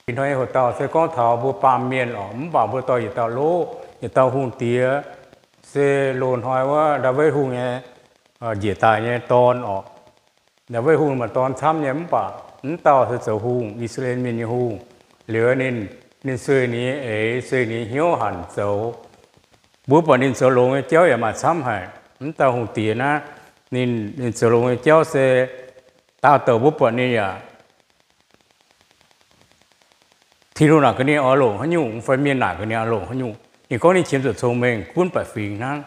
Ih hnoi nyei hoc dauh se gorngv taux mbuo baamh mienh oc, mv baac mbuo dorh yietc dauh loqv, yietc dauh hungh diex, se loz-hnoi wuov Ndaawitv Hungh nyei njiec daaih nyei dorn oc. Ndaawitv Hungh maaih dorn camv nyei, mv baac mv dauh se zoux hungh, I^saa^laa^en Mienh nyei hungh. Liuz ninh, ninh sueih ninh nyei eix, sueih ninh nyei hnyouv hanc zoux. Mbuo buatc ninh zoux longx nyei jauv yaac maaih camv haic. Mv dauh hungh diex naaiv, ninh, ninh zoux longx nyei jauv se daauh douc mbuo buatc ninh yaac Tin-Hungh naaic gaax ninh oix longc haaix nyungc, mv fai mienh naaic gaax ninh oix longc haaix nyungc. Ninh gorngv ninh qiemx zuqc cong-mengh gunv baeqc fingx hnangv.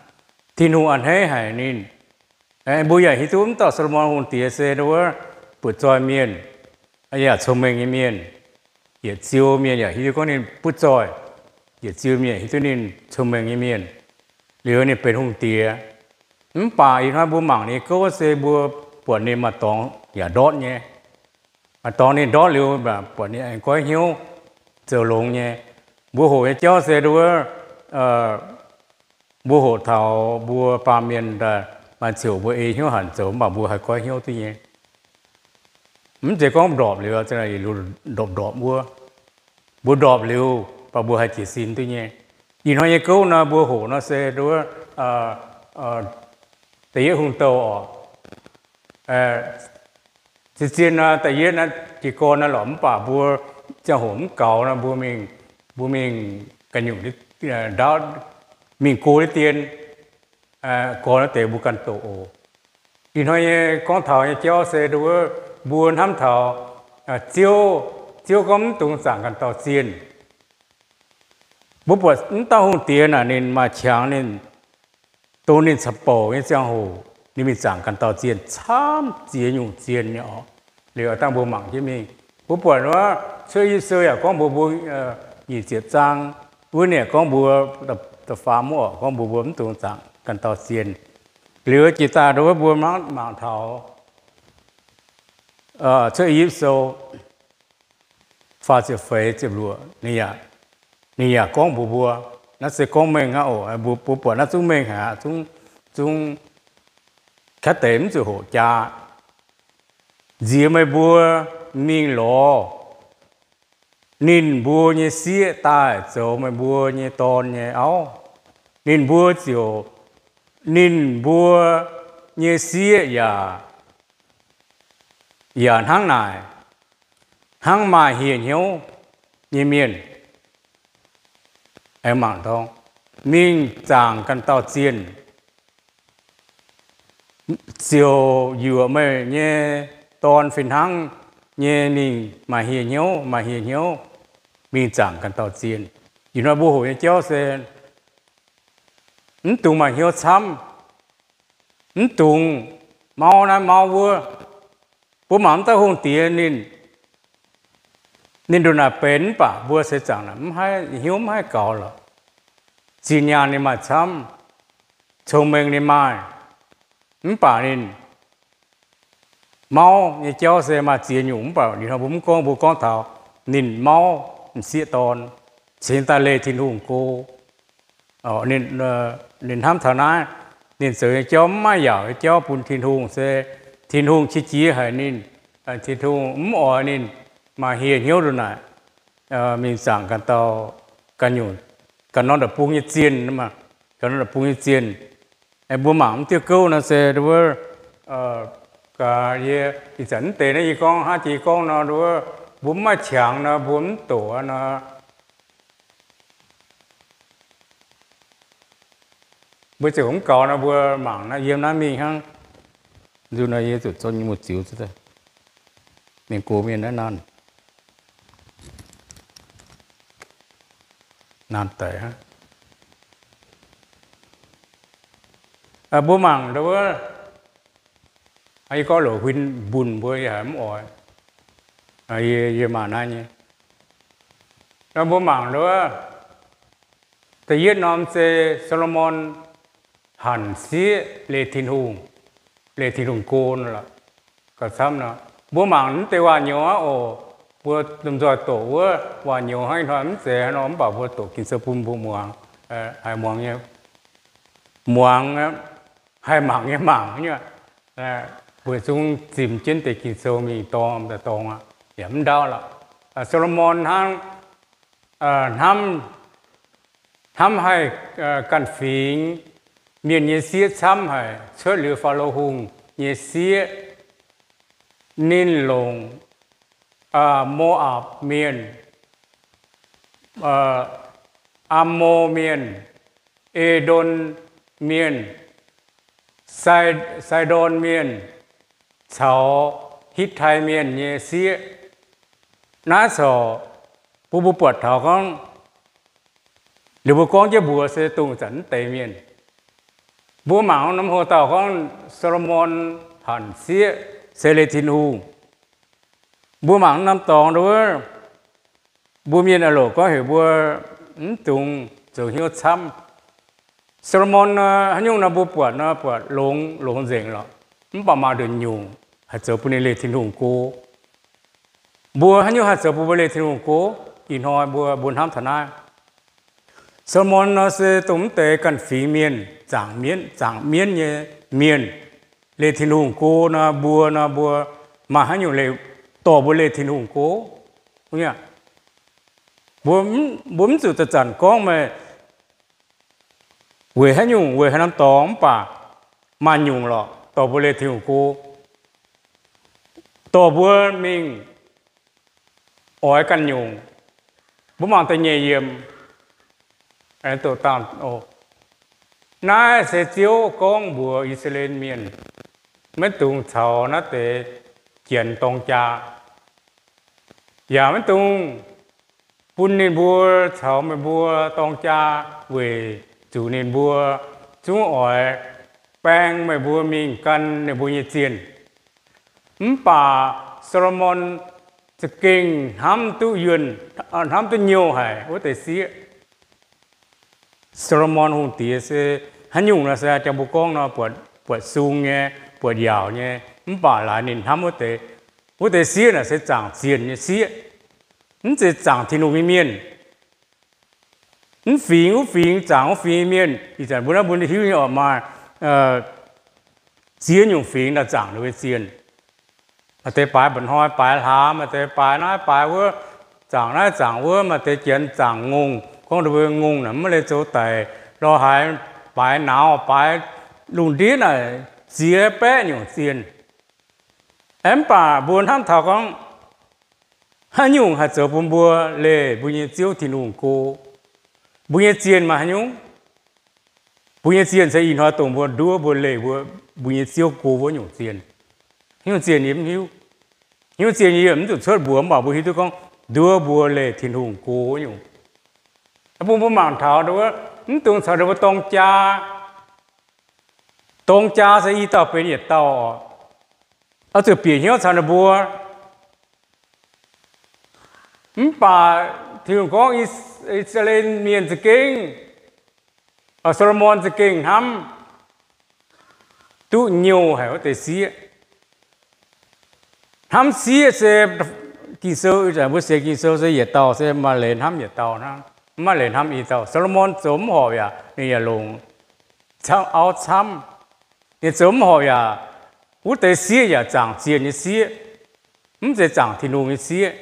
Tin-Hungh a'hneiv haic ninh. Mbuo yaac hiuv duqv mv dauh Saa^lo^morn Hungh Diex se wuov butv-zoih mienh, yaac cong-mengh nyei mienh. Yietc ziu mienh yaac hiuv duqv gorngv ninh butv-zoih. Yietc ziu mienh hiuv duqv ninh cong-mengh nyei mienh. Liuz ninh benx hungh diex. Mv baac ih hnoi mbuo mangc ninh gouv se mbuo buatc ninh maaih dorngx yaac ndortv nyei. Maaih dorngx ninh ndortv liuz, buatc ninh aengx goiv hnyouv zoux longx nyei. Mbuo hoqc nyei jauv se wuov, mbuo hoqc taux mbuo baamh mienh daaih maaih ziouc mbuo ei hnyouv hanc zoux, mv baac mbuo haih goiv hnyouv duqv nyei. Mv zeiz gorngv ndorpc liuz, ndorpc ndorpc wuov. Mbuo ndorpc liuz, mv baac mbuo haih jiez sin duqv nyei. Ih hnoi nyei gouv nor, mbuo hoqc nor se wuov, da'yietv hungh douh oc. Zien zien nor, da'yietv naaiv jiez gorn naaiv lorqc, mv baac mbuo ziangh hoc mv gaux nor, mbuo mingh, mbuo mingh ganh nyungc, mingh go deix dien, gorn naaiv deix mbuo ganh doqc oc. Ih hnoi nyei gorngv taux nyei jauv se wuov, mbuo hnamv taux Ziouv, Ziouv gorngv mv dungx zaangc ganh dauh zienh. Mbuo buatc mv dauh hungh diex naaic ninh maaih qangx, ninh dongh ninh caux bouc nyei ziangh hoc ninh mingh zaangc ganh dauh zienh camv ziex nyungc zienh nyei oc. Liuz dangh mbuo mangc jienv mingh, mbuo buatc wuov Cuotv I^yipv Sou yaac gorngv mbuox mbuo, nyic ziepc zaang wuov ninh yaac gorngv mbuo, da'faam wuov oc, gorngv mbuox mbuo mv dungx zaangc ganh dauh zienh. Liuz jiex daaih wuov mbuo mangc taux Cuotv I^yipv Sou faah ziepc feix ziepc luoqc, ninh yaac gorngv mbuox mbuo, naaiv se gorngv mengh aqv oc. Mbuo buatc naaiv zungv mengh haic aqv, zungv, zungv kaav deix mv zuqc hoqc jaa. Nziex meih mbuo mingh lorz ninh mbuo nyei sieqv daaih zoux meih mbuo nyei dorn nyei auv, ninh mbuo ziouc, ninh mbuo nyei sieqv yaac, yaac hnangv naaic, hnangv maaih hieh hnyouv nyei mienh. Aengx mangc dorng, mingh zaangc ganh dauh zienh, ziouc yuoqc meih nyei dorn fih hnangv nyei mingh maaih hieh hnyouv, maaih hieh hnyouv, mingh zaangc ganh dauh zienh. Ih hnoi mbuo hoqc nyei jauv se mv dungx maaih hnyouv camv, mv dungx mauv naaiv mauv wuov. Mbuo mangc mv dauh hungh diex ninh, ninh ndongc naaic benx mv baac mbuo seix zaangc naaic mv haih, hnyouv mv haih gaux lorqc. Zinh nyaanh ninh maaih camv, cong-mengh ninh maaih, mv baac ninh mauv nyei jauv se maaih ziex nyungc, mv baac ih hnoi mbuo mv gorngv, mbuo gorngv taux ninh mauv m'sieqv dorn, cingx daaih leih Tin-Hungh go. Ninh hnamv taux naaiv, ninh zoux nyei jauv mv maaih yaauc nyei jauv bun Tin-Hungh se Tin-Hungh qiex jiez haic ninh. Tin-Hungh mv oix ninh maaih hieh hnyouv ndongc naaic mingh zaangc ganh dauh, ganh nyungc, ganh norm deic-bung nyei zienh, ganh norm deic-bung nyei zienh. Mbuo mangc mv diuh gouv nor se wuov, gaax yie ih zanc mv deix naaiv yie gorngv hnangv jiex gorngv nor, wuov mbuo mv maaih qangx nor mbuo mv doqc nor, mbuo ziouc mv gaux nor mbuo mangc naaiv yiem naaiv mingh hnangv. Nzunc nor yie zuqc zorqv nyei muoz-ziux, mienh go mienh naaiv nanv, nanv daic hnangv. Mbuo mangc wuov, yie gorngv loc huin mbunh mbuo yie haiz mv oix. Yie, yie maaih naaiv nyei. Nor mbuo mangc wuov, da'yietv norm se Saa^lo^morn hanc sieqv leih Tin-Hungh, leih Tin-Hungh go lorqc. Gauh camv nor, mbuo mangc mv deix waac-nyouz aqv oc. mbuo lomh nzoih doqc wuov waac nyouz hnangv ih hnoi mv zeiz haaix nor, mv baac mbuo doqc Ging-Sou bun mbuo muangx, haih muangx nyei muangx, haih mangc nyei mangc nyei. Weic zuqc zimc jienv deix Ging-Sou mingh dorng daaih dorngx aqv, yaac mv ndaauv lorqc. Saa^lo^morn hnangv, hnamv, hnamv haih ganh fingx mienh nyei sieqv camv haic, cuotv liuz Faalo Hungh nyei sieqv. Ninh longc Mo^apc Mienh, Ammon Mienh, E^ndon Mienh, Sai^ndon Mienh, caux Hitv^tai Mienh nyei sieqv. Naaiv corc bun mbuo buatc taux gorngv, liuz mbuo gorngv jienv mbuox se dongh zanc mv deix mienh. Mbuo mangc norm hoc-dauh gorngv Saa^lo^morn hanc sieqv se leih Tin-Hungh. Mbuo mangc norm dorngx nduov, mbuo mienh a'loc gorngv heuc mbuo mv dungx zoux hnyouv camv. Saa^lo^morn haaix nyungc nor mbuo buatc nor buatc longx, longx nzengc lorqc, mv baac maaih nduqc nyungc haih zoux bun ninh leih Tin-Hungh go. Mbuo haaix nyungc haih zoux bun mbuo leih Tin-Hungh go? Ih hnoi mbuo, mbuo hnamv taux naaiv. Saa^lo^morn nor se dongh mv deix ganh fingx mienh, zaangc mienv, zaangc mienv nyei mienh, leih Tin-Hungh go nor, mbuo nor, mbuo maaih haaix nyungc leih, dorh mbuo leih Tin-Hungh go? Mbuo, mbuo mv zuqc zanc-zanc gorngv meih weic haaix nyungc, weic haaix norm dorngx, mv baac maaih nyungc lorqc dorh mbuo leih Tin-Hungh go, dorh mbuo mingh oix ganh nyungc. Mbuo mangc da'nyeic yiemc. Naaiv se Ziouv gorngv mbuox I^saa^laa^en Mienh, maiv dungx caux naaiv deix Janx dorng jaa, yaac maiv dungx bun ninh mbuo caux meih mbuo dorng jaa, weic zuqc ninh mbuo zungv oix baeng meih mbuo mingh gan ninh mbuo nyei zienh. Mv baac Saa^lo^morn za'gengh hnamv duqv yuonh, hnamv duqv nyouh haic wuov deix sieqv. Saa^lo^morn hungh diex se haaix nyungc nor se jang mbuo gorngv nor, buatc sung nyei, buatc yaauc nyei, mv baac laaix ninh hnamv wuov deix, wuov deix sieqv naaic se zaangc zienh nyei sieqv, mv zeiz zaangc Tin-Hungh nyei mienh. Mv fingx wuov fingx, zaangc wuov fingx nyei mienh. Ih zanc mbuo naaiv mbuo hiuv nyei oc, maaih ziex nyungc fingx naaic zaangc ninh mbuo zienh. Maaih deix baaix mba'hnoi, baaix hlaax, maaih deix baaix naaiv baaix wuov, zaangc naaiv zaangc wuov. Maaih deix Janx zaangc ngongh, gorngv ninh mbuo ngongh naaic mv maaih leih zoux daic, lorz haaix baaix nauz, baaix lungh ndiev naaic ziex baeqv nyungc zienh. Aeqv, mv baac mbuo hnamv taux gorngv, haaix nyungc haih zoux bun mbuo leih mbuo nyei Ziouv Tin-Hungh go? Mbuo nyei zienh maaih haaix nyungc? Mbuo nyei zienh se ih hnoi dongh mbuo nduov mbuo leih mbuo, mbuo nyei Ziouv go wuov nyungc zienh. Haaix nyungc zienh yie mv hiuv. Haaix nyungc zienh yie mv zuqc cuotv mbuox, mv baac mbuo hiuv duqv gorngv nduov mbuo leih Tin-Hungh go wuov nyungc. Bun mbuo mangc taux wuov, mv dungx caux ninh mbuo dorng jaa. Dorng jaa se i dauh benx yietc dauh oc. Oix zuqc bieqc hnyouv caux ninh mbuo. Mv baac Tin-Hungh gorngv I^saa^laa^en Mienh za'gengh, Saa^lo^morn za'gengh hnamv duqv nyouh haic wuov deix sieqv. Hnamv sieqv se, Ging-Sou, mbuo sienx Ging-Sou se yietc dauh se maaih leiz hnamv yietc dauh hnangv, mv maaih leiz hnamv i dauh. Saa^lo^morn zoux mv horpc yaac ninh yaac longc auv camv. Ninh zoux mv horpc yaac wuov deix sieqv yaac zaangc zienh nyei sieqv, mv zeiz zaangc Tin-Hungh nyei sieqv.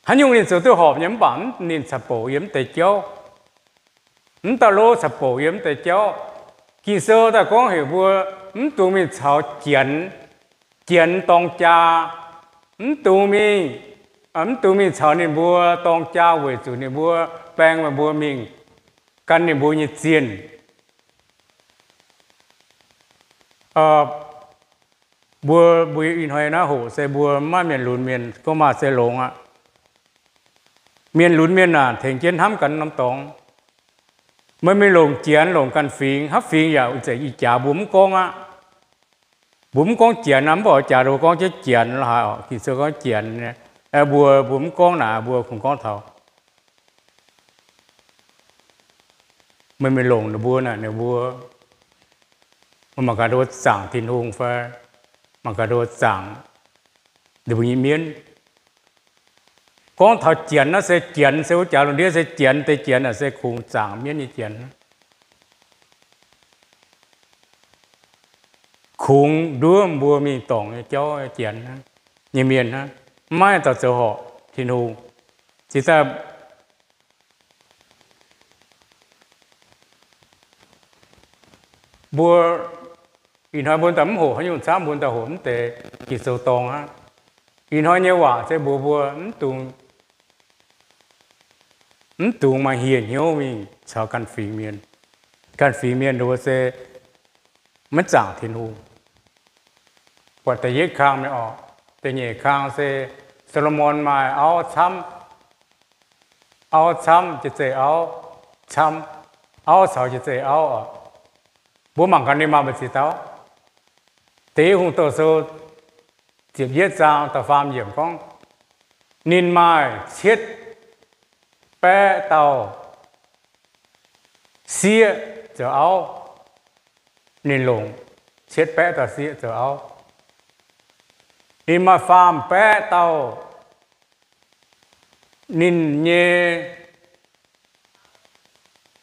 Haaix nyungc ninh zoux duqv horpc nyei, mv baac ninh caux bouc yiem mv deix jauv. Mv dauh lov caux bouc yiem mv deix jauv. Ging-Sou daaih gorngv heuc mbuo mv dungx mingh caux Janx, Janx dorng jaa. Mv dungx mingh, mv dungx mingh caux ninh mbuo dorng jaa weic zuqc ninh mbuo baeng meih mbuo mingh gan ninh mbuo nyei zienh. Mbuo, mbuo ih hnoi naaiv hoqc se mbuo maiv mienh lunx mienh gorngv maaih se longx aqv. Mienh lunx mienh naaic tengx jienv hnamv ganh norm dorngx. Meih mingh longc Janx, longc ganh fingx, haaix fingx yaac zeiz ih jaax mbuo mv gorngv aqv. Mbuo mv gorngv Janx aqv, mv baac jaax mbuo gorngv jienv Janx lorqc haic oc. Ging-Sou gorngv Janx, mbuo, mbuo mv gorngv naaic, mbuo kungx gorngv taux meih mingh longc ninh mbuo naaic, ninh mbuo, meih mangc gaax ninh mbuo zaangc Tin-Hungh fai mangc gaax ninh mbuo zaangc ninh mbuo nyei mienv. Gorngv taux Janx naaiv se Janx, se wuov jaax lungh ndiev se Janx deix Janx aac, se kungx zaangc mienv nyei Janx. Kungx nduov mbuo mingh dorngc nyei jauv Janx nyei mienh hnangv, maiv maaih dauh zoux horpc Tin-Hungh. Ziouc daaih mbuo ih hnoi mbuo daaih mv hoqc haaix nyungc camv, mbuo daaih hoqc mv deix Ging-Sou dorngx aqv. Ih hnoi nyei waac se mbuox mbuo mv dungx, mv dungx maaih hieh hnyouv mingh caux ganh fingx mienh. Ganh fingx mienh nduov se maiv zaangc Tin-Hungh. Buatc da'yietv kang mi'aqv orqc. Da'nyeic kang se Saa^lo^morn maaih auv camv, auv camv, jiex zeiv auv camv, auv caux jiex zeiv auv oc. Mbuo mangc gaax ninh maaih mbu'ziex dauh. Da'yietv Hungh Douz Sou ziepc yietv zaang da'faam yiemc gorngv, ninh maaih cietv baeqv dauh sieqv zoux auv. Ninh longc cietv baeqv dauh sieqv zoux auv. Ninh maaih faam-baeqv dauh. Ninh nyei,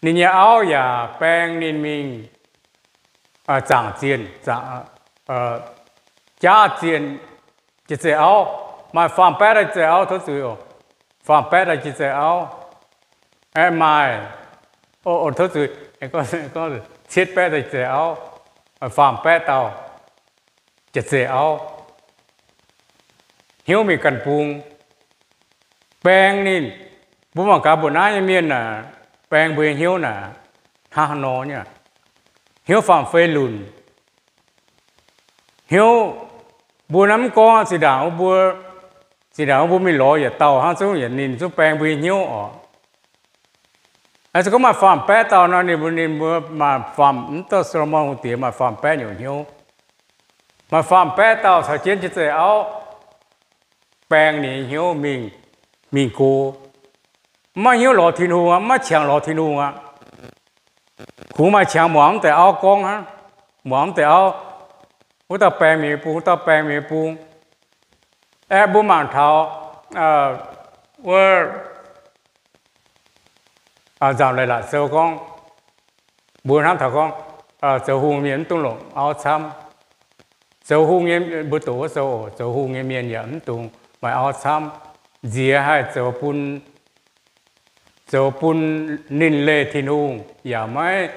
ninh nyei auv yaac baeng ninh mingh zaangc zienh, jaav zienh, jiex zeiv auv. Maaih faam-baeqv dauh jiex zeiv auv, tov zuiz oc. Faam-baeqv dauh jiex zeiv auv. Aeqv, maaih, tov zuiz, cietv baeqv dauh jiex zeiv auv, faam-baeqv dauh jiex zeiv auv. Hnyouv mingh ganh bung, baeng ninh. Mbuo mangc gaax mbuo naaiv nyei mienh aah, baeng mbuo nyei hnyouv naaic, hnangv haaix nor nyei, hnyouv faam-fei lunc. Hnyouv, mbuo naaiv mv gorngv zinh ndaangc mbuo, zinh ndaangc mbuo mingh lorz yietc dauh hnangv, zungv yietc ninh zungv baeng mbuo nyei hnyouv oc. Se gorngv maaih faam-baeqv dauh nor, ninh mbuo, ninh mbuo maaih faam, mv dauh Saa^lo^morn Hungh Diex maaih faam-baeqv nyungc hnyouv. Maaih faam-baeqv dauh caux jienv jiex zeiv auv baeng ninh nyei hnyouv mingh, mingh go. Mv maaih hnyouv lorz Tin-Hungh aqv, mv maaih qangx lorz Tin-Hungh aqv. Kungx maaih qangx muangx mv deix auv gorngv hnangv, muangx mv deix auv, wuov dauh baeng mingh bung, wuov dauh baeng mingh bung. Aeqv, mbuo mangc taux wuov Nzamc Leiz-Latc Sou gorngv, mbuo hnamv taux gorngv, zoux hungh mienh mv dungx longc auv camv. Zoux hungh nyei, mbuo doqc wuov sou oc, zoux hungh nyei mienh yaac mv dungx maaih auv camv. Nziex haih zoux bun, zoux bun ninh leih Tin-Hungh yaac maiv,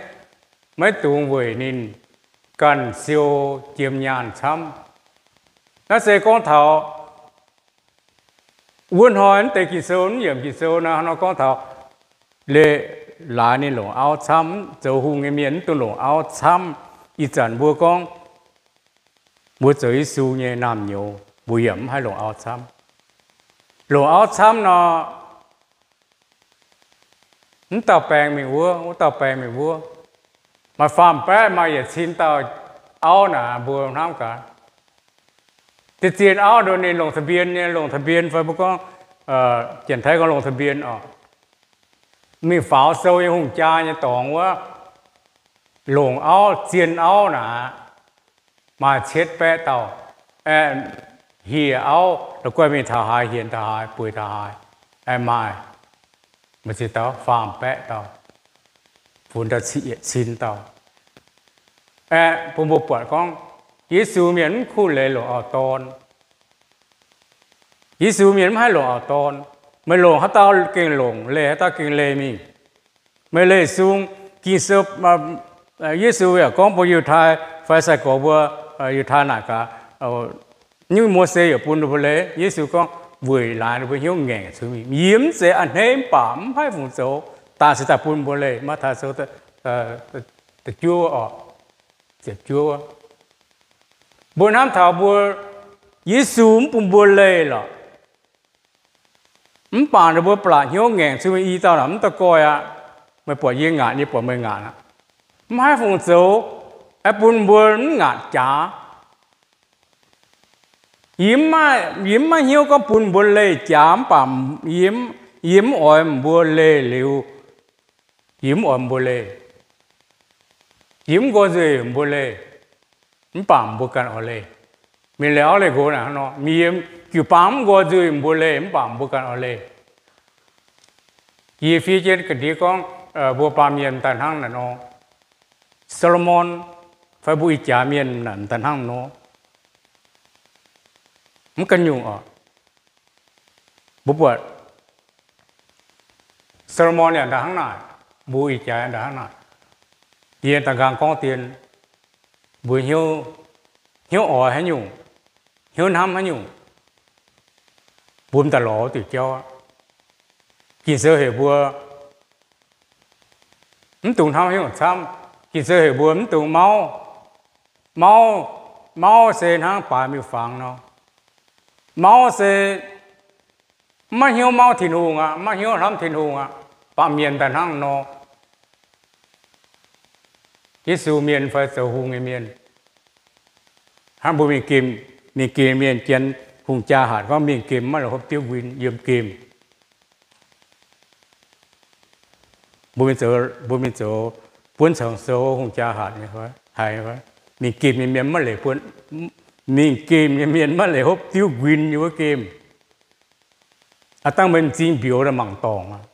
maiv dungx weic ninh ganh siou jiem nyaanh camv. Naaiv se gorngv taux wuov hnoi mv deix Ging-Sou, mv yiemc Ging-Sou naaiv hnoi gorngv taux leih, laaix ninh longc auv camv. Zoux hungh nyei mienh mv dungx longc auv camv. Ih zanc mbuo gorngv mbuo zoux Yesu nyei naamh nyouz, mbuo yaac mv haih longc auv camv. Longc auv camv nor, mv dauh baeng mingh wuov, wuov dauh baeng mingh wuov. Maaih faam-baeqv, maaih yietc cin dauh auv naaic, mbuo hnamv gaax. Deix zien auv nduov ninh longc ทะเบียน nyei, longc ทะเบียน fai mbuo gorngv, Janx-Taiv gorngv longc ทะเบียน oc. Mingh faaux sou nyei hungh jaa nyei dorngx wuov, longc auv, zien auv naaic, maaih cietv baeqv dauh. Aeqv, hieh auv, la'guaih mingh taux haaix hienx taux haaix, bueix taux haaix. Aeqv, maaih, maaih ziex dauh, faam-baeqv dauh, funx dauh cin dauh. Aeqv, bun mbuo buatc gorngv Yesu mienh mv kuh leiz longc auv-dorn. Yesu mienh mv haih longc auv-dorn. Meih longc haaix dauh gengh longc, leih haaix dauh gengh leih mingh. Meih leih sung, Ging-Sou, Yesu yaac gorngv bun Yiutai fai sai-gorx mbuo, Yiutai naaic gaax, nyungc Mose yaac bun ninh mbuo leih. Yesu gorngv weic laaix ninh mbuo hnyouv ngaengc cuotv mingh. Yie mv zeiz a'hneiv mv baac mv haih fungc zoux, daaih se daaih bun mbuo leih. Matv^taai Sou da'juov oc, ziepc juov. Mbuo hnamv taux mbuo, Yesu mv bun mbuo leih lorqc. Mv baac ninh mbuo ba'laqc hnyouv ngaengc cuotv mingh i dauh naaic mv da'goih aqv. Meih buatc yie ngaatc, yie buatc meih ngaatc aqv. Mv haih fungc zoux, aeqv, bun mbuo mv ngaatc jaax. Yie mv maaih, yie mv maaih hnyouv gorngv bun mbuo leih jaax, mv baac yie mv, yie mv oix mbuo leih liuz, yie mv oix mbuo leih. Yie mv nqoi nzuih mbuo leih, mv baac mbuo ganh oix leih. Mienh leih auv leih nqox naaic hnangv nor, mienh Jiu-baang mv nqoi nzuih mbuo leih, mv baac mbuo ganh oix leih. Yie fiev jienv ga'ndiev gorngv, mbuo baamh mienh daaih hnangv naaiv nor, Saa^lo^morn fai mbuo ih jaax mienh naaic daaih hnangv nor. Mv ganh nyungc oc, mbuo buatc Saa^lo^morn yaac daaih hnangv naaic, mbuo ih jaax daaih hnangv naaic. Yie daaih nqaang gorngv dien, mbuo hnyouv, hnyouv oix haaix nyungc, hnyouv hnamv haaix nyungc, mbuo m'daaih lorz wuov diuc jauv aqv. Ging-Sou heuc mbuo mv dungx hnamv haaix nyungc camv. Ging-Sou heuc mbuo mv dungx mauv. Mauv, mauv se hnangv baaix miuc-fangx nor. Mauv se maiv hnyouv mauv Tin-Hungh aqv, maiv hnyouv hnamv Tin-Hungh aqv. Baamh mienh daaih hnangv nor. Yesu mienh fai zoux hungh nyei mienh, hnangv mbuo mingh gemh, mingh gemh mienh, Janx-Hungh jaa hatc gorngv mingh gemh maiv leiz hopv diuv nquin, yiem gemh. Mbuo mingh zoux, mbuo mingh zoux buonv cangx sou, hungh jaa hatc nyei haiz, mingh gemh nyei mienh maiv leiz buonv, mingh gemh nyei mienh maiv leiz hopv diuv nquin yiem wuov gemh. Aav dangh meih m'zing mbiouz daaih mangc dorngc aqv.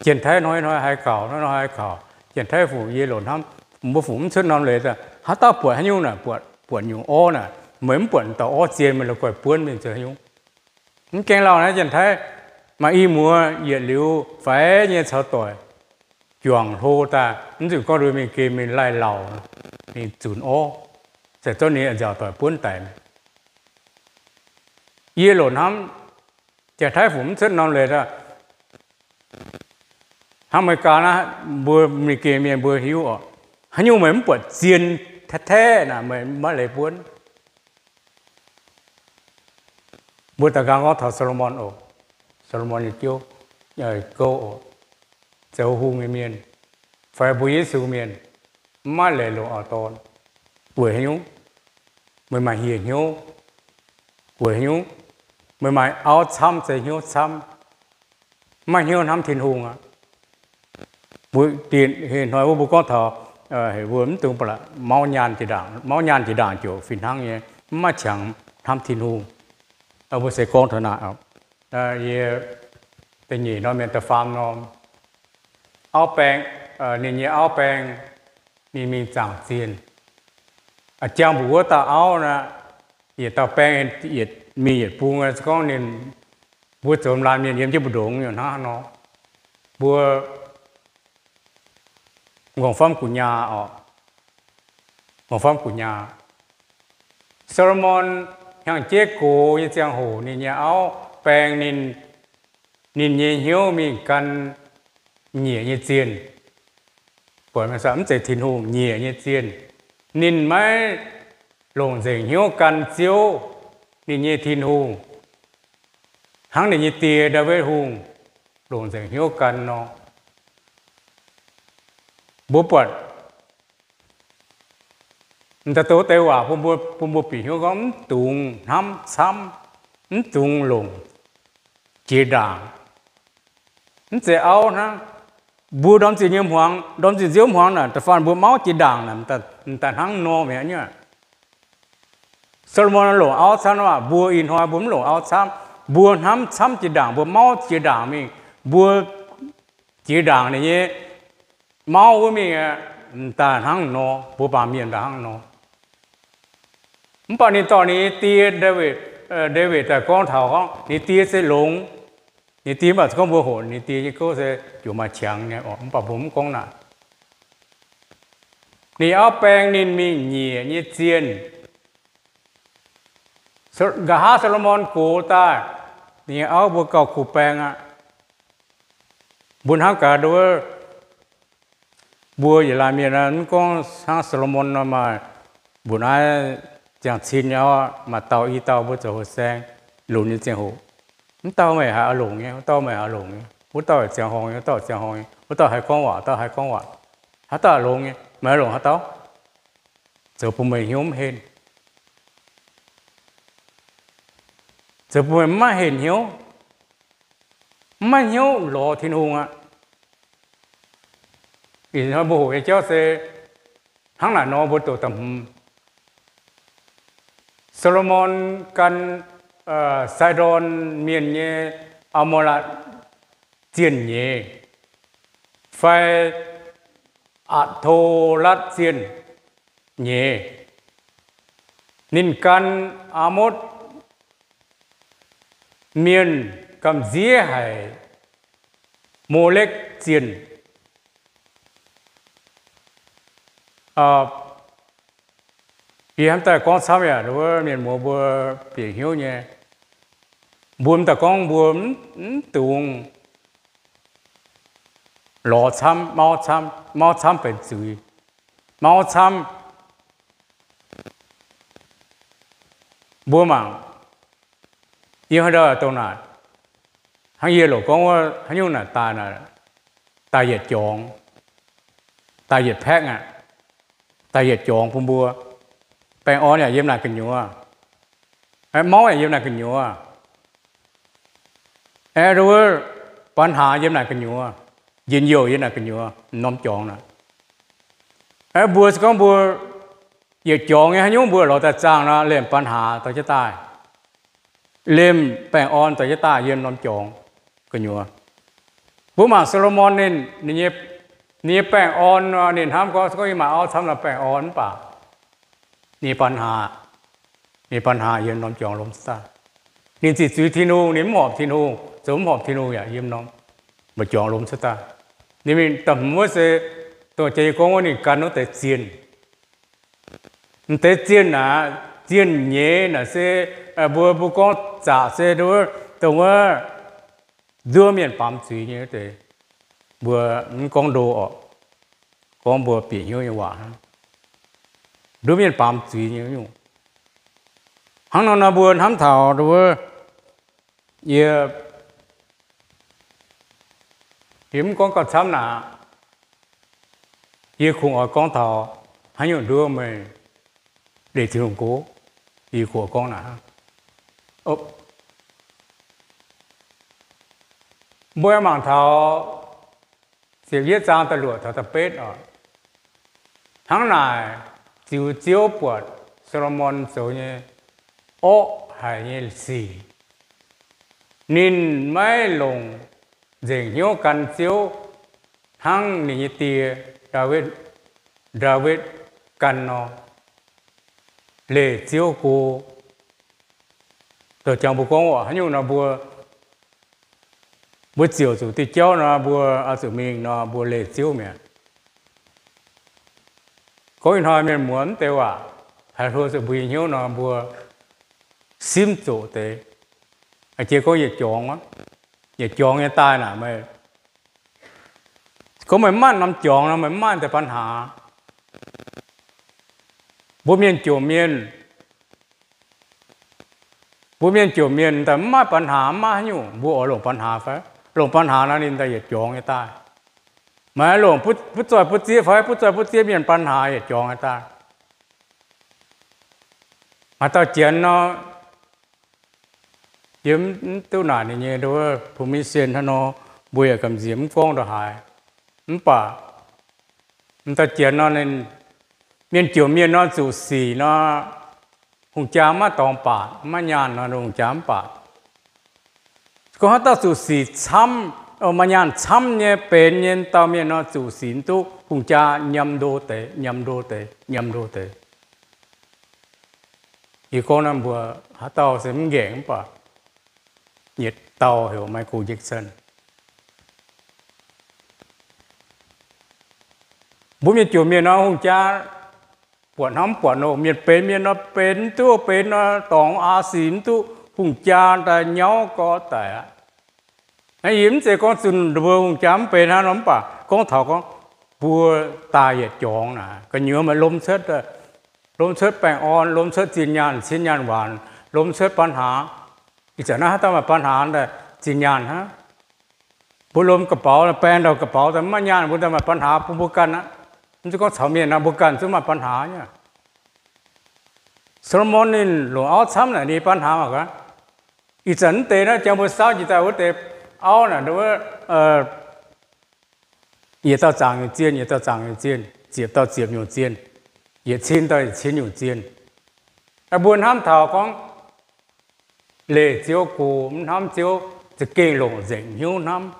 Janx-Taiv hnoi-hnoi haiz kaux, hnoi-hnoi haiz kaux. Janx-Taiv fungc yie loc hnamv, mbuo fungc mv cuotv norm leiz daaih, haaix dauh buatc haaix nyungc naaic, buatc, buatc nyungc orv naaic, meih mv buatc dauh orv zien, meih la'guaih buonv mingh zoux haaix nyungc? Mv gaengh lauh naaiv Janx-Taiv maaih i muoz yietc liuz faix nyei caux doic juangc hlo daaih, mv nzunc gorngv nduov mingh gemh mingh laih lauc, mingh zunc orv, se zorqv ninh nziaauc doic buonv daic. Yie loc hnamv, Janx-Taiv fungc mv cuotv norm leiz daaih, hnangv America naaiv, mbuo mingh gemh mienh mbuo hiuv oc, haaix nyungc meih mv buatc zien taav-taeqv naaic, meih maiv leiz buonv. Mbuo daaih nqaang gorngv taux Saa^lo^morn oc. Saa^lo^morn nyei jouv, gouv oc, zoux hungh nyei mienh fai mbuo Yesu mienh maiv leiz longc auv-dorn. Weic haaix nyungc? Meih maaih hieh hnyouv. Weic haaix nyungc? Meih maaih auv camv, zeiz hnyouv camv, maiv hnyouv hnamv Tin-Hungh aqv. Mbuo, hnoi wuov mbuo gorngv taux, heuc mbuo mv dungx ba'laqc mauv nyaanh jiex ndaangc, mauv nyaanh jiex ndaangc ziouc fih hnangv nyei, mv maaih qangx hnamv Tin-Hungh. Mbuo se gorngv taux naaic, yie da'nyeic norm mienh da'faam norm, auv baeng, ninh nyei auv baeng ninh mingh zaangc zienh. Jangx mbuoqc wuov dauh auv naaic, yietc dauh baeng yietc mingh yietc bung, se gorngv ninh, mbuo zoux laanh mienh yiem jienv mbu'ndongx nyei hnangv nor, mbuo m'nqorngv famv gu'nyaah oc, m'nqorngv famv gu'nyaah. Saa^lo^morn hnyangx-jeiv gox nyei ziangh hoc ninh nyei auv baeng ninh, ninh nyei hnyouv mingh gan nyiec nyei zienh. Mv zeiz Tin-Hungh, nyiec nyei zienh. Ninh maiv longc nzengc hnyouv gan Ziouv, ninh nyei Tin-Hungh, hnangv ninh nyei die Ndaawitv Hungh longc nzengc hnyouv gan nor. Mbuo buatc m'daaih douz deix waac bun mbuo bieqc hnyouv gorngv mv dungx hnamv camv, mv dungx longc jiex ndaangc. Mv zeiz auv hnangv, mbuo ndorm zinh nyei hmuangx, ndorm zinh nziouv hmuangx naaic, da'faanh mbuo mauv jiex ndaangc naaic, m'daaih hnangv nor mi'aqv. Saa^lo^morn longc auv camv aqv. Mbuo ih hnoi mbuo mv longc auv camv. Mbuo hnamv camv jiex ndaangc, mbuo mauv jiex ndaangc mingh, mbuo jiex ndaangc ninh nyei mauv wuov mingh, m'daaih hnangv nor, mbuo baamh mienh m'daaih hnangv nor. Mv baac ninh dorh ninh nyei die, Ndaawitv daaih gorngv taux gorngv ninh die se longx. Ninh die mv baac gorngv mbuo hoqc ninh die nyei gouv se ziouc maaih qangx nyei oc, mv baac mbuo mv gorngv naaic. Ninh auv baeng ninh mingh nyiec nyei zienh. Nqa'haav Saa^lo^morn gox daaih, ninh nyei auv mbuo gauh kuh baeng aqv. Mbuo hnamv gaax nduov, mbuo yietc laanh mienh mv gorngv hnangv Saa^lo^morn nor, maaih mbuo naaiv ziangh cin nyei auv, maaih dauh i dauh mbuo zoux houh saeng lunx nyei ziangh hoc, wuov dauh meih haiz oix longc nyei, wuov dauh meih haiz oix longc nyei, wuov dauh ziangh horngh nyei, wuov dauh ziangh horngh nyei, wuov dauh haih gorngv waac, dauh haih gorngv waac, haaix dauh longx nyei, meih oix longc haaix dauh? Zoux bun meih hnyouv mv henh, zoux bun meih maiv henh hnyouv, maiv hnyouv lorz Tin-Hungh aqv. Ih hnoi mbuo hoqc nyei jauv se hnangv naaic nor, mbuo doqc da'hmz. So^lo^morn gan Sai^ndorn Mienh nyei Aa^maa^latc zienh nyeiz, fai Atc^to^latv zienh nyeiz. Ninh gan Aa^motv Mienh gamh nziev haic Molekv zienh. Yie hnamv daaih gorngv camv yaac wuov mienh muoz mbuo bieqc hnyouv nyei. Mbuo m'daaih gorngv mbuo mv dungx lorz camv, mauv camv, mauv camv benx zuiz, mauv camv. Mbuo mangc, yie haaix ndau dongh naaic, hnangv yie loc gorngv wuov haaix nyungc naaic daaih, daaih yietc jorngx, daaih yietc paeqv aqv, daaih yietc jorngx bun mbuo. Baengh orn yaac yiem naaic gu'nyuoz, mauv yaac yiem naaic gu'nyuoz, aeqv, wuov ปัญหา yiem naaic gu'nyuoz, njien-youh yiem naaic gu'nyuoz, m'norm jorngx naaic. Aeqv, mbuo se gorngv mbuo yietc jorngx nyei haaix nyungc mbuo lorz daaih zaangh nor, liemh ปัญหา dorh jienv daaih, liemh baengh orn dorh jienv daaih yiem norm jorngx gu'nyuoz. Mbuo mangc So^lo^morn ninh, ninh nyei baengh orn nor, ninh hnamv gorngv se gorngv yie maaih auv camv nor baengh orn mv baac ninh nyei ปัญหา, ninh nyei ปัญหา yiem norm jorngx lomh cuotv daaih. Ninh ziqc zuiz Tin-Hungh, ninh mv horpc Tin-Hungh, zoux mv horpc Tin-Hungh yaac yiem norm mba'jorngx lomh cuotv daaih. Ninh mingh da'hmz wuov se dongh jiex yie gorngv wuov ninh gan wuov deix zienh. M'deix zienh aac, zienh nyeiz naaic se mbuo, mbuo gorngv zaqc se dongh wuov nduov mienh baamz zuiz nyei wuov deix. Mbuo mv gorngv ndo orqc, gorngv mbuo bieqc hnyouv nyei waac hnangv. Nduov mienh baamz zuiz nyei nyungc. Hnangv nor nor mbuo hnamv taux wuov, yie, yie mv gorngv gauh camv naaic, yie kungx oix gorngv taux haaix nyungc nduov meih leih Tin-Hungh go, yie kungx oix gorngv naaic hnangv. Mbuo mangc taux ziepc yietv zaang da'luoqc taux da'betv oc. Hnangv naaic, ziux Ziouv buatc So^lo^morn zoux nyei orqv haic nyei sic. Ninh maiv longc nzengc hnyouv gan Ziouv hnangv ninh nyei die, Ndaawitv, Ndaawitv gan nor, leih Ziouv go. Dongh jangx mbuo gorngv oc, haaix nyungc nor mbuo, mbuo ziouc zuqc diuh jauv nor, mbuo oix zuqc mingh nor, mbuo leih Ziouv mi'aqv. Gorngv ih hnoi mienh muoz mv deix waac, haih hluo zuqc mbuo nyei hnyouv nor, mbuo simv zoqc deix. Jiex gorngv yietc jorngx, yietc jorngx nyei daaih naaic, meih gorngv meih mv maaih norm jorngx nor, meih mv maaih deix ปัญหา. Mbuo mienh jomc mienh, mbuo mienh jomc mienh daaih mv maaih ปัญหา, mv maaih haaix nyungc, mbuo oix longc ปัญหา fai? Longc ปัญหา nor ninh daaih yietc jorngx nyei daaih. Meih longc butv zoih butv zieqv fai? Butv zoih butv zieqv mienh ปัญหา yietc jorngx nyei daaih. Maaih dauh Janx nor, yie mv duqv naaic ninh nyei ผู้มีเซนส์ hnangv nor, mbuo yaac gamh nziex mv gorngv ndongc haaix. Mv baac m'dauh Janx nor, ninh, mienh jomc mienh nor zuqc sic nor, hungh jaa maiv dorngx baac, maiv nyaanh nor, hungh jaa mv baac. Gorngv haaix dauh zuqc sic camv, maaih nyaanh camv nyei benx nyei dauh mienh nor, zuqc sic mv duqv, hungh jaa nyiemc ndo deix, nyiemc ndo deix, nyiemc ndo deix. Yie gorngv naaiv mbuo haaix dauh se mv nqaengc mv baac, yietc dauh heuc Michael Jackson. Mbuo mienh jomc mienh nor, hungh jaa buatc hnangv mv buatc nor, mienh benx mienh nor benx mv duqv, benx nor dorngx aa sic mv duqv, hungh jaa daaih nyauv gorx daic aqv. Naaiv yie mv zeiz gorngv zunh mbuo hungh jaa mv benx hnangv nor, mv baac gorngv taux gorngv mbuo daaih yietc jorngx naaic, gu'nyuoz meih lomh cuotv, lomh cuotv baengh orn, lomh cuotv zinh nyaanh, cin nyaanh waanc, lomh cuotv ปัญหา. Ih zanc naaiv haaix dauh maaih ปัญหา daaih zinh nyaanh hnangv. Mbuo lomh ga'baux, baeng ndau ga'baux daaih mv maaih nyaanh, mbuo daaih maaih ปัญหา bun mbuo ganh aqv. Mv zeiz gorngv caux mienh nor, mbuo ganh zungv maaih ปัญหา nyei. So^lo^morn ninh longc auv camv naaic ninh ปัญหา mangc gaax. Ih zanc mv deix naaiv jangx mbuo saauv njiec daaih wuov deix auv naaic, yietc dauh zaangc nyungc zienh, yietc dauh zaangc nyungc zienh, ziepc dauh ziepc nyungc zienh, yietc cin dauh yietc cin nyungc zienh. Mbuo hnamv taux gorngv leih Ziouv go, mv hnamv Ziouv za'gengh longc nzengc hnyouv hnamv,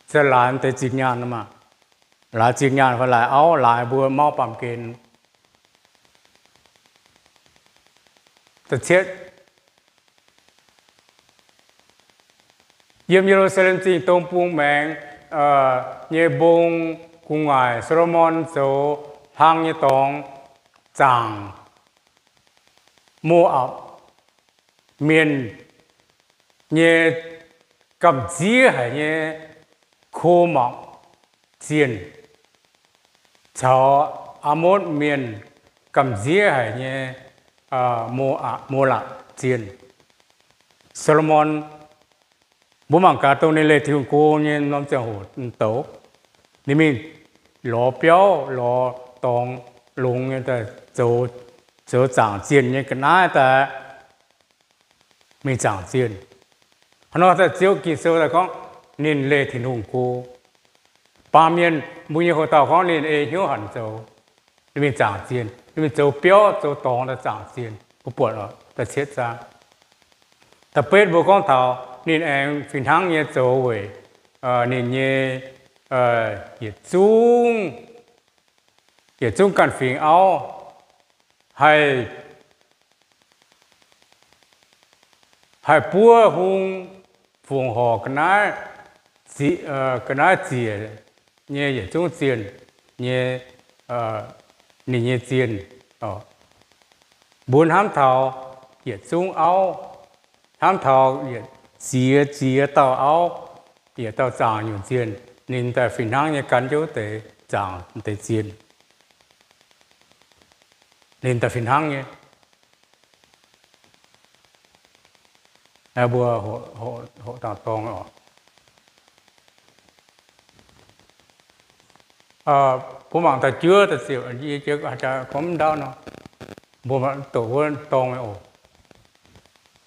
se laaix deix zinh nyaanh maah, laaix zinh nyaanh fai laaix auv, laaix mbuo mauv baamh gen. Da'cietv, yiem Ye^lu^saa^lem Zingh dong bung maengx nyei mbong gu'nguaaic, Saa^lo^morn zoux hlang nyei dorngx zaangc Mo^apc Mienh nyei gamh nziev haic nyei Ko^mokc Zienh caux Aamotv Mienh gamh nziev haic nyei Mo^apc, Mo^lapc Zienh. Saa^lo^morn, mbuo mangc gaax dongh ninh leih Tin-Hungh go nyei norm ziangh hoc douz, ninh mingh lorz biauv, lorz dorngx longx nyei daaih zoux, zoux zaangc zienh nyei ga'naaiv daaih mingh zaangc zienh. Hnangv nor daaih Ziouv Ging-Sou daaih gorngv ninh leih Tin-Hungh go. Baamh mienh mbuo nyei hoc dauh gorngv ninh ei hnyouv hanc zoux, ninh mingh zaangc zienh, ninh mingh zoux biauv zoux dorngx daaih zaangc zienh. Mbuo buatc da'cietv zaang. Da'betv mbuo gorngv taux ninh aengx fih hnangv nyei zoux weic ninh nyei yietc zungv, yietc zungv ganh fingx auv haih, haih buov hung fongc horc ga'naaiv ziec nyei yietc zungv zienh nyei, ninh nyei zienh. Mbuo hnamv taux yietc zungv auv, hnamv taux yietc ziex ziex dauh auv, yietc dauh zaangc nyungc zienh, ninh daaih fih hnangv nyei gan jienv deix zaangc deix zienh. Ninh daaih fih hnangv nyei. Mbuo hoqc dangh dorngx oc. Mbuo mangc da'juov da'ziepc, gorngv mv ndau nor, mbuo doqc wuov dorngx oc.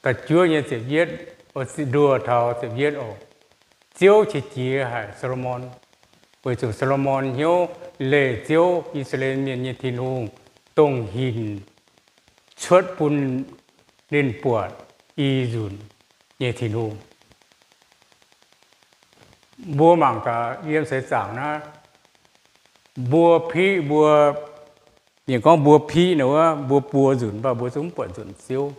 Da'juov nyei ziepc yietv, nduoh taux ziepc yietv oc. Ziouv qiex jiez haic Saa^lo^morn, weic zuqc Saa^lo^morn hnyouv leih Ziouv, I^saa^laa^en Mienh nyei Tin-Hungh, dongh hinc cuotv bun ninh buatc i nzunc nyei Tin-Hungh. Mbuo mangc gaax yiem seix zaangc naaiv, mbuo piqv mbuo, ninh gorngv mbuo piqv nor wuov, mbuo buo nzunc mv baac mbuo zungv mv buatc nzunc Ziouv.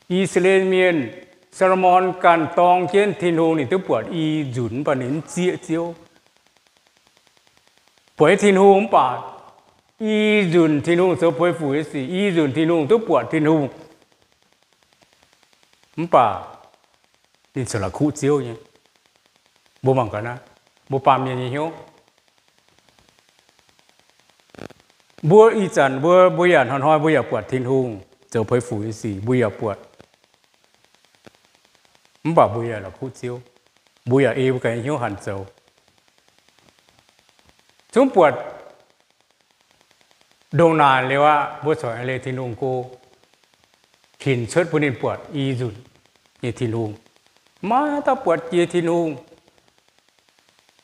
I^saa^laa^en Mienh, Saa^lo^morn ganh dorng jienv Tin-Hungh ninh duqv buatc i nzunc mv baac ninh mv zieqv Ziouv. Buatc nyei Tin-Hungh mv baac i nzunc Tin-Hungh zoux puix fuc nyei sic, i nzunc Tin-Hungh duqv buatc Tin-Hungh, mv baac ninh corc la'kuqv Ziouv nyei. Mbuo mangc gaax naaiv, mbuo baamh mienh nyei hnyouv. Mbuo ih zanc mbuo, mbuo yaac hnoi-hnoi mbuo yaac buatc Tin-Hungh zoux puix fuc nyei sic, mbuo yaac buatc, mv baac mbuo yaac la'kuqv Ziouv. Mbuo yaac ei mbuo ganh nyei hnyouv hanc zoux. Zungv buatc ndongc naaic liuz aqv, mbuo corc leih Tin-Hungh go, hinc cuotv bun ninh buatc i nzunc nyei Tin-Hungh. Maiv dauh buatc jiex Tin-Hungh.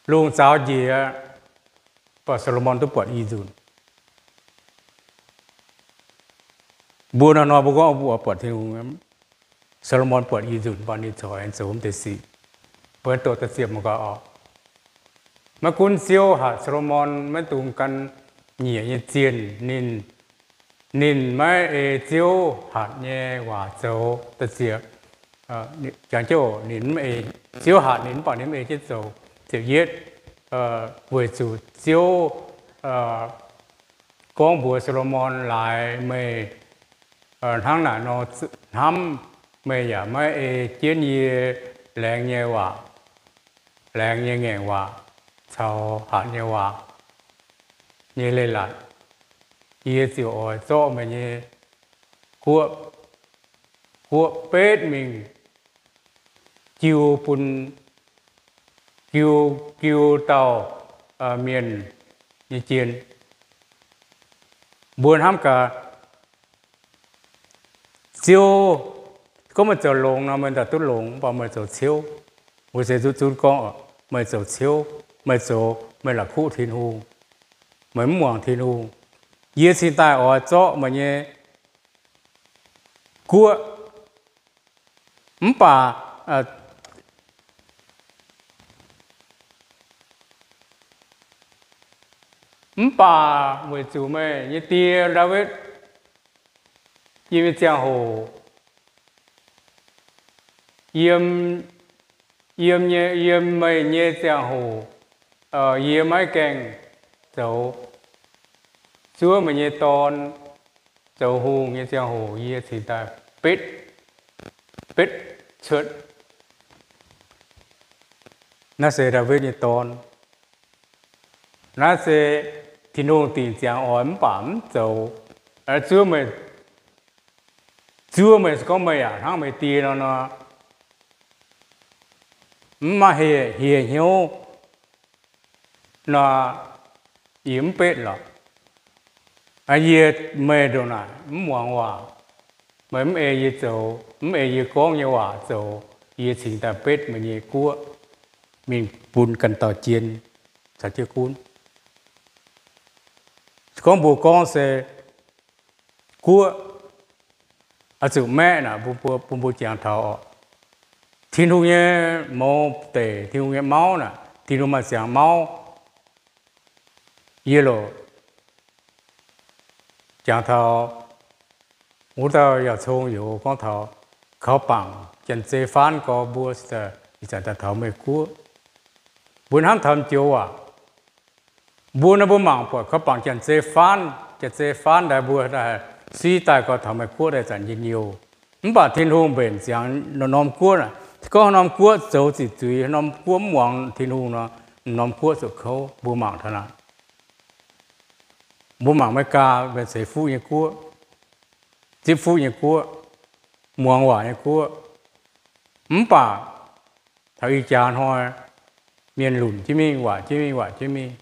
Lungh zaaux njiec aqv, mv baac Saa^lo^morn duqv buatc i nzunc. Mbuo hnoi-hnoi mbuo gorngv mbuo buatc Tin-Hungh, Saa^lo^morn buatc i nzunc, mv baac ninh corc aengx zoux mv deix sic. Mbuo doqc da'ziepc mangc gaax oc. Maiv gunv Ziouv hatc Saa^lo^morn maiv dungx gan nyiec nyei zienh, ninh, ninh maiv ei Ziouv hatc nyei waac zoux. Da'ziepc, jangx jienv, ninh mv ei, Ziouv hatc ninh mv baac ninh mv ei jienv zoux. Ziepc yietv, weic zuqc Ziouv gorngv mbuox Saa^lo^morn, laaix meih hnangv naaic nor hnamv, meih yaac maiv ei jienv yie laengz nyei waac, laengz nyei ngaengc waac caux hatc nyei waac nyei leiz-latc, yie ziouc oix zorqv meih nyei guoqv, guoqv betv mingh jiu bun, jiu, jiu dauh mienh nyei jien. Mbuo hnamv gaax, Ziouv gorngv meih zoux longx nor, meih daaih duqv longx, mv baac meih zoux ciouv. Mbuo se zuqc zunv gorngv, meih zoux ciouv, meih zoux, meih la'kuqv Tin-Hungh, meih mv muangx Tin-Hungh. Yie cingx daaih oix zorqv meih nyei guoqv. Mv baac, mv baac weic zuqc meih nyei die Ndaawitv yiem nyei ziangh hoc, yiem, yiem nyei, yiem meih nyei ziangh hoc, yie maiv gaengh zoux. Zuov meih nyei dorn zoux hungh nyei ziangh hoc yie cingx daaih betv, betv cuotv. Naaiv se Ndaawitv nyei dorn. Naaiv se Tin-Hungh dingc ziangx oix mv baac mv zoux. Zuov meih, zuov meih se gorngv meih yaac hnangv meih die nor nor, mv maaih hieh, hieh hnyouv nor, yie mv betv lorqc. Yie, meih ndongc naaic mv muangx waac, meih mv ei yie zoux, mv ei yie gorngv nyei waac zoux, yie cingx daaih betv meih nyei guoqv mingh bun ganh dauh jien caux jienv gunv. Se gorngv mbuo gorngv se guoqv oix zuqc maeqv naaic, mbuo, mbuo, mbuo jangx taux oc, Tin-Hungh nyei mouz deic, Tin-Hungh nyei mauv naaic, Tin-Hungh maaih ziangx mauv. Yie loc jangx taux wuov dauh yaac cong youz gorngv taux kaux bangc janx-zei faanv gorx mbuo ih zanc daaih taux meih guoqv. Mbuo hnamv taux joux waac, mbuo nor mbuo mangc buatc kaux bangc janx-zei faanv, janx-zei faanv daaih mbuo suiv daaih gorx taux meih guoqv daaih zanc njien-youh. Mv baac Tin-Hungh mbenc ziangx norm-norm guoqv naaic, se gorngv norm guoqv zoux ziqc zuiz, norm guoqv mv muangx Tin-Hungh nor, norm guoqv zuqc kouv. Mbuo mangc taux naaic, mbuo mangc America, mbuo ceix fuqv nyei guoqv, zipv fuqv nyei guoqv, muangx waac nyei guoqv. Mv baac taux ih jaax hnoi, mienh lunc jienv mingh, waac jienv mingh, waac jienv mingh,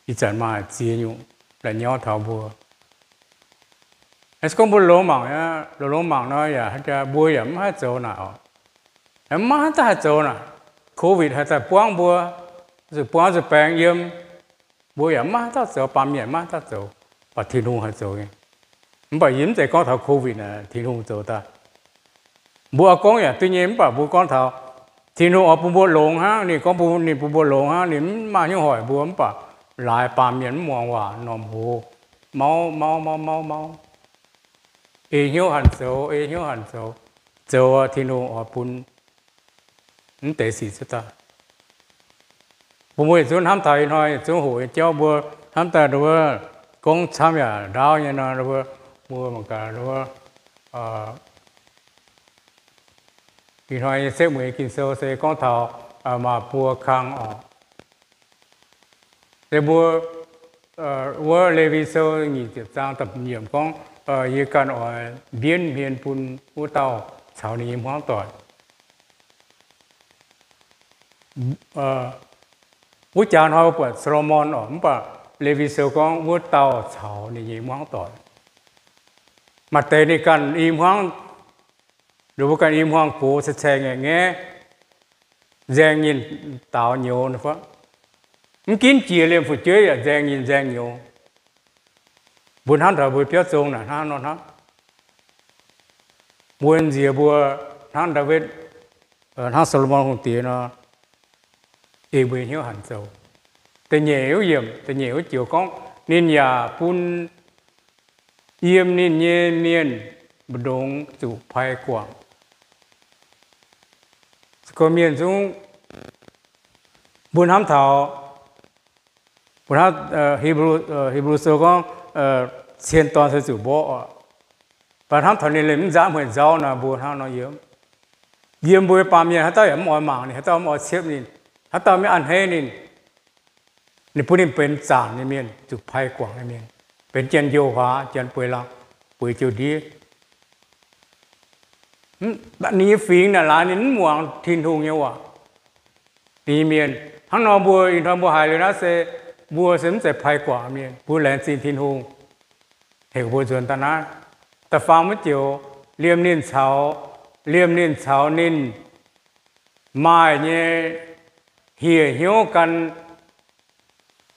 ih zanc maaih ziex nyungc la'nyauv taux mbuo. Se gorngv mbuo longx mangc, longx longx mangc nor yaac mbuo yaac mv haih zoux naaic oc. Mv maaih haaix dauh haih zoux naaic. Covid haih daaih buangv mbuo, zuqc buangv zuqc baengx yiem, mbuo yaac mv maaih haaix dauh zoux, baamh mienh mv maaih haaix dauh zoux, baac Tin-Hungh haih zoux nyei. Mv baac yie mv zeiz gorngv taux Covid naaic Tin-Hungh zoux daaih. Mbuo oix gorngv yaac duqv nyei, mv baac mbuo gorngv taux Tin-Hungh oix bun mbuo longx hnangv, ninh gorngv bun, ninh bun mbuo longx hnangv, ninh mv maaih hnyouv hoic mbuo, mv baac laaix baamh mienh mv muangx waac, norm hoz, mauv mauv mauv mauv mauv, ei hnyouv hanc zoux, ei hnyouv hanc zoux, zoux Tin-Hungh oix bun mv deix sic cuotv daaih. Bun mbuo yietc zungv hnamv taux ih hnoi yietc zungv hoqc nyei jauv, mbuo hnamv daaih wuov gorngv camv yaac ndaauv nyei nor, mbuo, mbuo mangc gaax wuov, ih hnoi nyei setv mueiz nyei Ging-Sou se gorngv taux maaih buo kang oc. Se mbuo wuov Lewi Sou nyic ziepc zaang da'yietv yiemc gorngv, yie ganh oix mbienv hmien bun wuov dauh caux ninh nyei hmuangv doic. Wuov jaax hnoi mbuo buatc Saa^lo^morn oc, mv baac Lewi Sou gorngv wuov dauh caux ninh nyei hmuangv doic. Maaih deix ninh ganh i hmuangv, ninh mbuo ganh i hmuangv gox caeng-caeng ngaengc ngaeqv, nzaeng nyinh daaux nyouz, mv ginv jiex liemh fu'jueiv yaac nzaeng nyinh nzaeng nyouz. Mbuo hnamv taux mbuo biauv zong naaic hnangv nor hnangv. Mbuo nziex mbuo hnangv Ndaawitv, hnangv Saa^lo^morn Hungh Diex nor, ei mbuo hnyouv hanc zoux. Da'nyeic wuov yiemc, da'nyeic wuov joux gorngv, ninh yaac bun yiem ninh nyei mienh mbu'ndongx zuqc pai guangc. Se gorngv mienh zungv, mbuo hnamv taux, mbuo hnamv, Hipv^lu Sou gorngv, cien dorn se zuqc mborqv oc. Mv baac hnamv taux ninh liemh mv nzaanv hmueic nzauv nor, mbuo hnangv nor yiem. Yiem mbuo baamh mienh haaix dauh yaac mv oix mangc ninh, haaix dauh mv oix ciepv ninh, haaix dauh mv a'hneiv ninh. Ninh bun ninh benx zaangc nyei mienh, zuqc pai guangc nyei mienh, benx janx-njoux huaax, janx bueix laangh, bueix jiouv ndiev. Ninh nyei fingx naaic laaix ninh mv muangx Tin-Hungh nyei waac. Ninh nyei mienh hnangv nor, mbuo ih hnoi mbuo haiz liuz naaiv se, mbuo se mv zeiz pai guangc mienh, mbuo laengz zingh Tin-Hungh heuc mbuo nzuonx daaih naaiv. Da'faam wuov joux, liemh ninh caux, liemh ninh caux ninh maaih nyei hieh hnyouv gan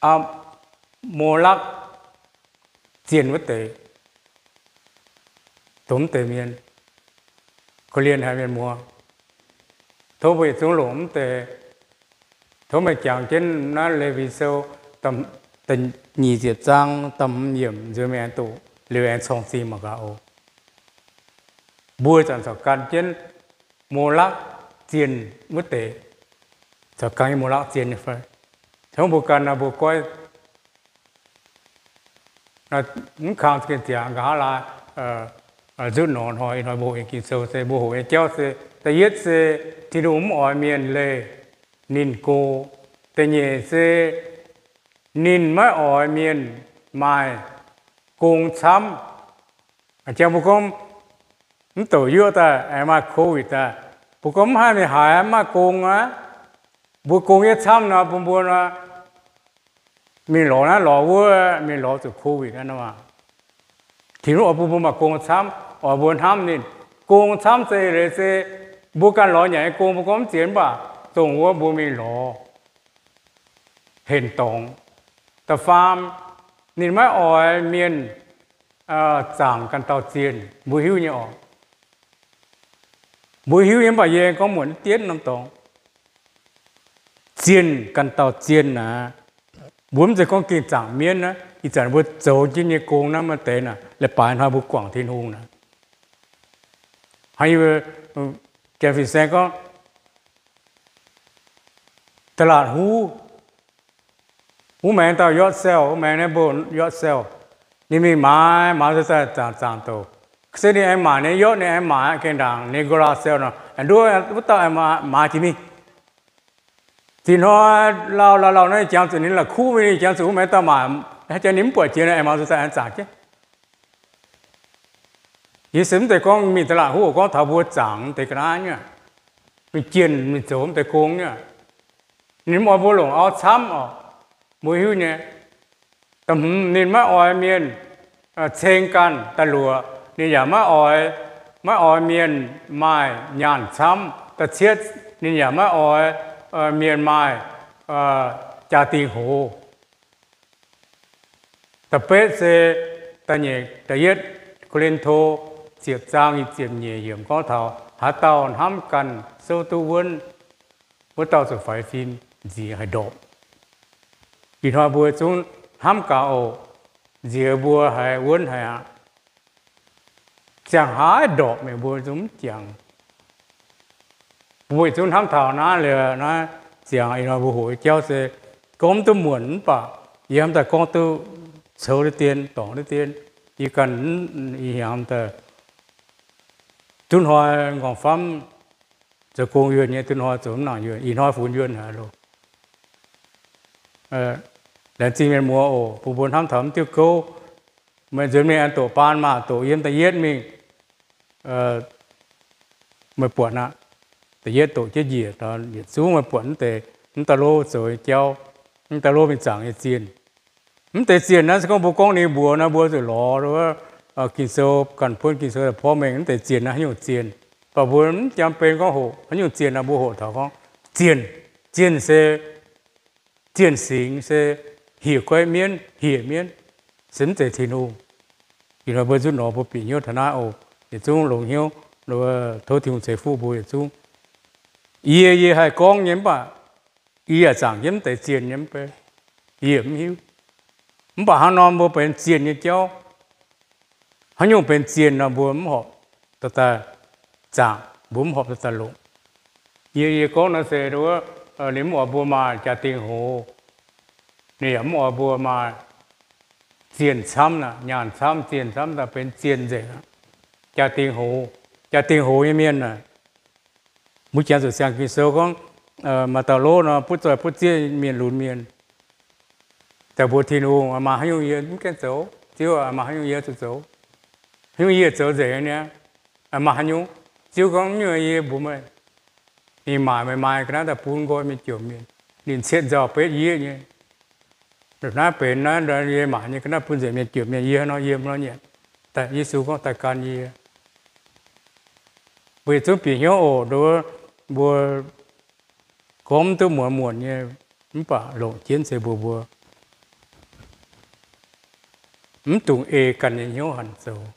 Aa^mo^lakv zienh wuov deix, dongh mv deix mienh. Korv-lienh haic mienh muoz. Tov mbuo yietc zungv longc mv deix. Tov meih jangx jienv naaiv Lewi Sou da'nyeic ziepc zaang da'hmz yiemc nzuonx mingh aengx doqc liuz aengx corng zingh mangc gaax oc. Mbuo zanc corc gan jienv Molakv zienh wuov deix, corc gan Molakv zienh nyei fai? Tov mbuo gan nor mbuo goiv mv kang za'gengh ziangx nqa'haav laai nzutv norqc hnoi. Ih hnoi mbuo hoqc nyei Ging-Sou se, mbuo hoqc nyei jauv se, da'yietv se Tin-Hungh mv oix mienh leih ninh go. Da'nyeic se ninh maiv oix mienh maaih gong camv. Jang mbuo gorngv mv douc yuoqv daaih aengx maaih COVID daaih, mbuo gorngv mv haih mingh haaix, mv maaih gong aqv. Mbuo gong yietv camv nor, bun mbuo nor mingh lorz naaiv lorz wuov, mingh lorz zuqc COVID aqv nor. Tin-Hungh oix bun mbuo maaih gong camv, oix mbuo hnamv ninh. Gong camv se eix leiz se mbuo ganh lorz nyanc nyei gong mbuo gorngv mv ziex, mv baac dongh wuov mbuo mingh lorz henc dorngx. Da'faam, ninh maiv oix mienh zaangc ganh dauh zienh. Mbuo hiuv nyei oc. Mbuo hiuv nyei, mv baac yie aengx gorngv muonc dietv norm dorngx. Zienh ganh dauh zienh aqv. Mbuo mv zeiz gorngv gengh zaangc mienv aqv. Ih zanc mbuo zoux jienv nyei gong naaiv maaih deix naaic, leiz-baaix hnoi mbuo guangc Tin-Hungh naaic. Hnangv yie, Janx fin-saeng gorngv, ตลาด huv, wuov maengx dauh ยอดแซว, wuov maengx naaiv mbuo ยอดแซว, ninh mingh maaiz, maaiz se daaih zaangc zaangc douc. Se ninh aengx maaic, ninh ยอด ninh aengx maaic, gengh ndaangc นิโคลา แซว nor, aengx nduov wuov dauh aengx maaiz jiex mingh. Dinh hnoi lauh lauh lauh nor, ninh jangx zuqc ninh la'kuqv mingh, ninh jangx zuqc wuov maengx dauh maaic, haaix jangx ninh mv buatc jiex nor, aengx maaiz se daaih aengx zaangc jienv. Yie se mv zeiz gorngv mingh ตลาด huv oc, gorngv taux mbuo zaangc deix ga'naaiv nyei, mingh jienh mingh zoux mv deix gong nyei. Ninh mv oix mbuo longc auv camv oc. Mbuo hiuv nyei. Da'hmz, ninh maiv oix mienh ceng ganh da'luoqc, ninh yaac maiv oix, maiv oix mienh maaih nyaanh camv. Da'cietv, ninh yaac maiv oix mienh maaih jaa-dingh hoz. Da'betv se da'nyeic, da'yietv Ko^lin^to ziepc zaang nyei ziepc nyeic yiemc gorngv taux haaix dauh hnamv ganh souv duqv wuonv, wuov dauh zuqc faix fim nziex haih ndorpc. Ih hnoi mbuo zungv hnamv gaax oc, nziex mbuo haiz wuonv haic aqv. Ziangh haaix ndorpc mingh mbuo zungv mv jangx. Mbuo yietc zungv hnamv taux naaiv liuz naaiv ziangx ih hnoi mbuo hoqc nyei jauv se gorngv mv duqv muonc mv baac yie hnamv daaih gorngv duqv coux deix dien, dorngc deix dien. Yie ganh ih hnyangx daaih duqv hnoi nqorngv famv zoux gong yuonh nyei, duqv hnoi zoux mv nangc yuonh, ih hnoi funx yuonh haic loh. Laengz zingh mienh muoz oc, bun mbuo hnamv taux mv diuh gouv. Meih nzuonx mingh aengx doqc baan maah, doqc yiem da'yietv mingh, meih buatc aqv. Da'yietv doqc jienv njiec, yietc zungv meih buatc mv deix, mv dauh lov zoux nyei jauv, mv dauh lov mingh zaangc nyei zienh. Mv deix zienh naaiv se gorngv mbuo gorngv ninh mbuox naaiv mbuo zuqc lorz wuov Ging-Sou, ganh buonv Ging-Sou daaih porv mengh mv deix zienh naaiv haaix nyungc zienh. Mv baac mbuo mv jangx benx gorngv hoqc haaix nyungc zienh nor, mbuo hoqc taux gorngv zienh, zienh se zienh singx se hieh guaiv mienv, hieh mienv, se mv zeiz Tin-Hungh. Ih hnoi mbuo zungv nor mbuo bieqc hnyouv taux naaiv oc, yietc zungv longx hnyouv, tov Tin-Hungh ceix fuqv mbuo yietc zungv. Yie, yie haih gorngv nyei mv baac yie yaac zaangc jienv mv deix zienh nyei mv bei, yie mv hiuv. Mv baac hnangv nor mbuo benx zienh nyei jauv, haaix nyungc benx zienh nor mbuo mv horpc daaih zaangc, mbuo mv horpc daaih longc. Yie, yie gorngv nor se wuov, ninh mv oix mbuo maaih jaa-dingh hoz, ninh yaac mv oix mbuo maaih zienh camv, nyaanh camv, zienh camv, daaih benx zienh nzengc aqv. Jaa-dingh hoz, jaa-dingh hoz nyei mienh aah, mbuo jangx zuqc siang Ging-Sou gorngv, maaih dauh lov nor butv zoih butv zieqv mienh lunx mienh. Daaih mbuox Tin-Hungh, maaih haaix nyungc yie mv gaengh zoux? Ziouv, maaih haaix nyungc yie zuqc zoux? Haaix nyungc yie zoux nzengc niaa? Maaih haaix nyungc? Ziouv gorngv, nyungc yie mbuox meih, ninh maaic meih maaih ga'naaiv daaih bun nqoi mienh jomc mienh, ninh cietv nzauh betv yie nyei. Naaiv benx naaiv yie maaic nyei ga'naaiv bun nzengc mienh jomc mienh, yie haaix nor yiem nor nyanc. Daaih Yesu gorngv daaih gan yie. Mbuo yietc zungv bieqc hnyouv oc, nduov mbuo gorngv mv duqv muonz muonc nyei, mv baac longc jienv se mbuo mbuo mv dungx ei ganh nyei hnyouv hanc zoux.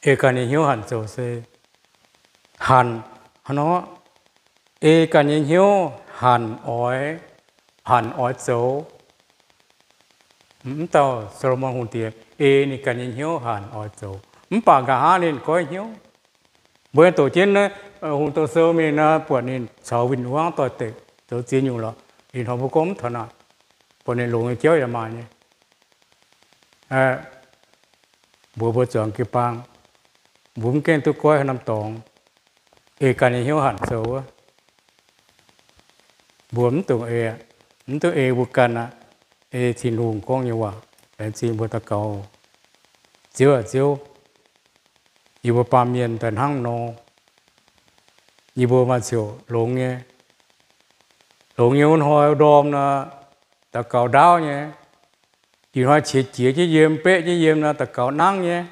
Ei ganh nyei hnyouv hanc zoux se hanc, hnangv nor, ei ganh nyei hnyouv hanc oix, hanc oix zoux. Mv dauh Saa^lo^morn Hungh Diex ei ninh ganh nyei hnyouv hanc oix zoux, mv baac nqa'haav ninh goiv hnyouv. Mbuo doqc jienv naaiv Hungh Douz Sou mingh nor, buatc ninh caux win-wangv doix-dekc zoux ziex nyungc lorqc. Ih hnoi mbuo gorngv mv taux naaic, buatc ninh longx nyei jauv yaac maaih nyei. Mbuox mbuo zuangx jiu-baang, mbuo mv gaengh duqv goiv haaix norm dorngx, ei ganh nyei hnyouv hanc zoux wuov. Mbuo mv dungx ei, mv duqv ei mbuo ganh aqv. Ei Tin-Hungh gorngv nyei waac. Laengz zingh mbuo daux gaux. Ziouv aac, Ziouv, yie mbuo baamh mienh daaih hnangv nor, yie mbuo maaih ziouc longx nyei, longx nyei wuov hnoi ndorm nor, daux gaux ndaauv nyei. Ih hnoi qiex jiez jienv yiem, beqv jienv yiem nor, daux gaux nangv nyei.